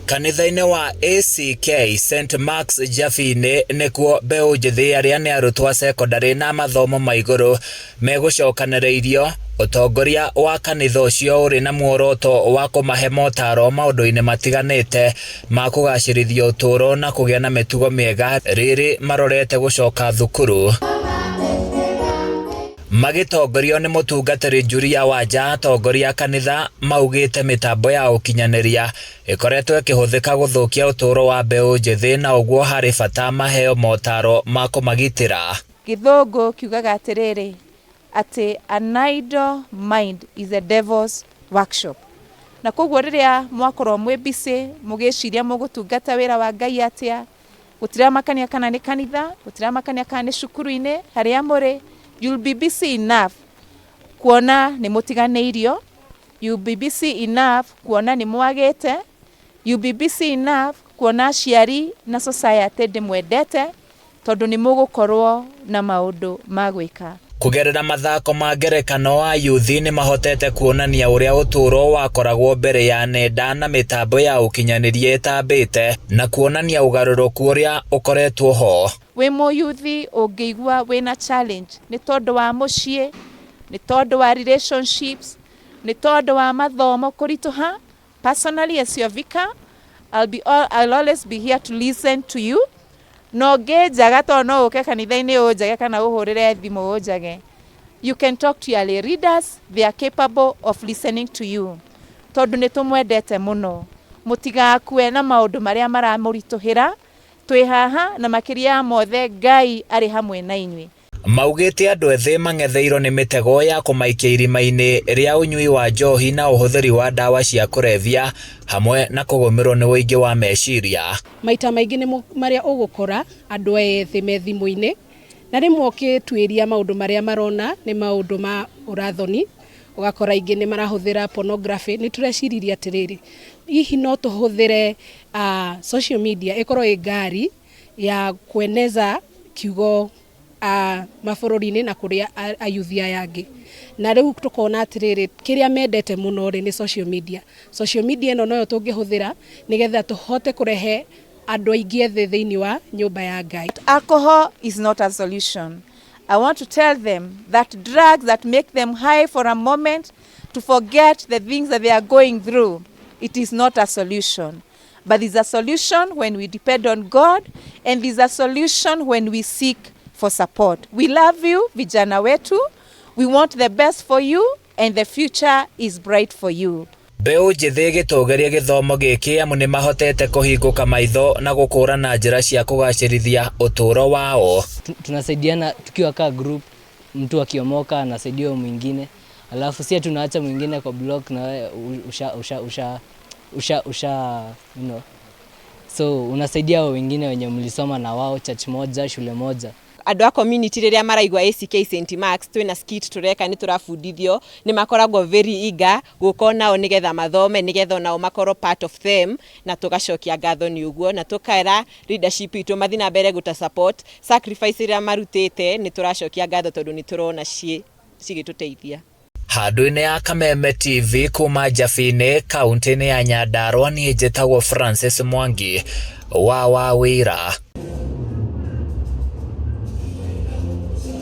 Kanitha-inĩ wa ACK St Mark's Njabi-inĩ nĩkuo mbeũ njĩthĩ arĩa nĩ arutwo a cekondarĩ na mathomo ma igũrũ megũcokanĩrĩirio. Ũtongoria wa kanitha ũcio ũrĩ na muoroto wa kũmahe motaro maũndũ-inĩ matiganĩte ma kũgacĩrithia ũtũũro na kũgĩa na mĩtugo mĩega rĩrĩ marorete gũcoka thukuru. Magĩtongorio nĩ mũtungatĩri Julia Wanja, atongoria a kanitha maugĩte mĩtambo ya ũkinyanĩria ĩkoretwo ĩkĩhũthĩka gũthũkia ũtũũro wa mbeũ njĩthĩ na ũguo harĩ bata maheo motaro ma kũmagitĩra. Gĩthũngũ kiugaga atĩrĩrĩ, atĩ an idle mind is a devil's workshop. Na koguo rĩrĩa mwakorwo mwĩ busy mũgĩciria mũgũtungata wĩra wa Ngai atĩa, gũtiramakania kana nĩ kanitha, gũtiramakania kana nĩ cukuru-inĩ, harĩa mũrĩ, you'll be busy enough kuona nĩ mũtiganĩirio, you'll be busy enough kuona nĩ mwagĩte, you'll be busy enough kuona aciari na society ndĩmwendete, tondũ nĩ mũgũkorwo na maũndũ ma gwĩka. Kũgerera mathako ma ngerekano, ayuthi nĩ mahotete kuonania ũrĩa ũtũũro wakoragwo mbere ya nenda na mĩtambo ya ũkinyanĩria ĩtambĩte na kuonania ũgarũrũku ũrĩa ũkoretwo ho. Wĩ mũyuthi ũngĩigua wĩna challenge nĩ tondũ wa mũciĩ, nĩ tondũ wa relationships, nĩ tondũ wa mathomo kũritũha, personally as your vicar, I'll always be here to listen to you. Na ũngĩnjaga, tondũ no ũke kanitha-inĩ ũnjage kana ũhũrĩre thimũ ũnjage, you can talk to your lay leaders, they are capable of listening to you, tondũ nĩ tũmwendete mũno. Mũtigakue na maũndũ marĩa maramũritũhĩra. Twĩ haha, na makĩria ya mothe Ngai arĩ hamwe na inyuĩ. Maugĩte andũ ethĩ mang'etheirwo nĩ mĩtego ya kũmaikia irima-inĩ rĩa ũnyui wa njohi na ũhũthĩri wa ndawa cia kũrebia hamwe na kũgũmĩrwo nĩ ũingĩ wa meciria. Maita maingĩ nĩ marĩa ũgũkora andũ ethĩ me thimũ-inĩ, na rĩmwe ũkĩtuĩria maũndũ marĩa marona nĩ maũndũ ma ũrathoni, ũgakora aingĩ nĩ marahũthĩra pornography. Nĩ tũreciririe atĩrĩrĩ, hihi no tũhũthĩre social media ĩkorwo ĩ ngari ya kueneza kiugo mabũrũri-inĩ na kũrĩa ayuthi aya angĩ? Na rĩu tũkona atĩrĩrĩ, kĩrĩa mendete mũno rĩ nĩ social media. Social media ĩno noyo tũngĩhũthĩra nĩgetha tũhote kũrehe andũ aingĩ ethĩ thĩinĩ wa nyũmba ya Ngai. Alcohol is not a solution. I want to tell them that drugs that make them high for a moment to forget the things that they are going through, it is not a solution. But there's a solution when we depend on God, and there's a solution when we seek for support. We love you, vijana wetu. We want the best for you, and the future is bright for you. Mbeũ njĩthĩ ĩgĩtũgĩria gĩthomo gĩkĩ amu nĩ mahotete kũhingũka maitho na gũkũrana njĩra cia kũgacĩrithia ũtũũro wao. Tunasaidiana tukiwa kaa group, mtu akiomoka anasaidia huyo mwingine, alafu si tunaacha mwingine kwa block na wewe usha usha usha usha usha so unasaidia hao wengine wenye mlisoma na wao church moja, shule moja. Andũ a community rĩrĩa maraigua ACK St Marks twĩna skit tũreka, nĩ tũrabundithio, nĩ makoragwo very eager gũka onao nĩgetha mathome, nĩgetha onao makorwo part of them, na tũgacokia ngatho nĩ ũguo, na tũkera leadership itũ mathiĩ na mbere gũta support sacrifice ĩrĩa marutĩte. Nĩ tũracokia ngatho tondũ nĩ tũrona ciĩ cigĩtũteithia. Handũ-inĩ ya Kameme TV kuma Njabi-inĩ, kaunti-inĩ ya Nyandarua, niĩ njĩtagwo Francis Mwangi wa Wawĩra.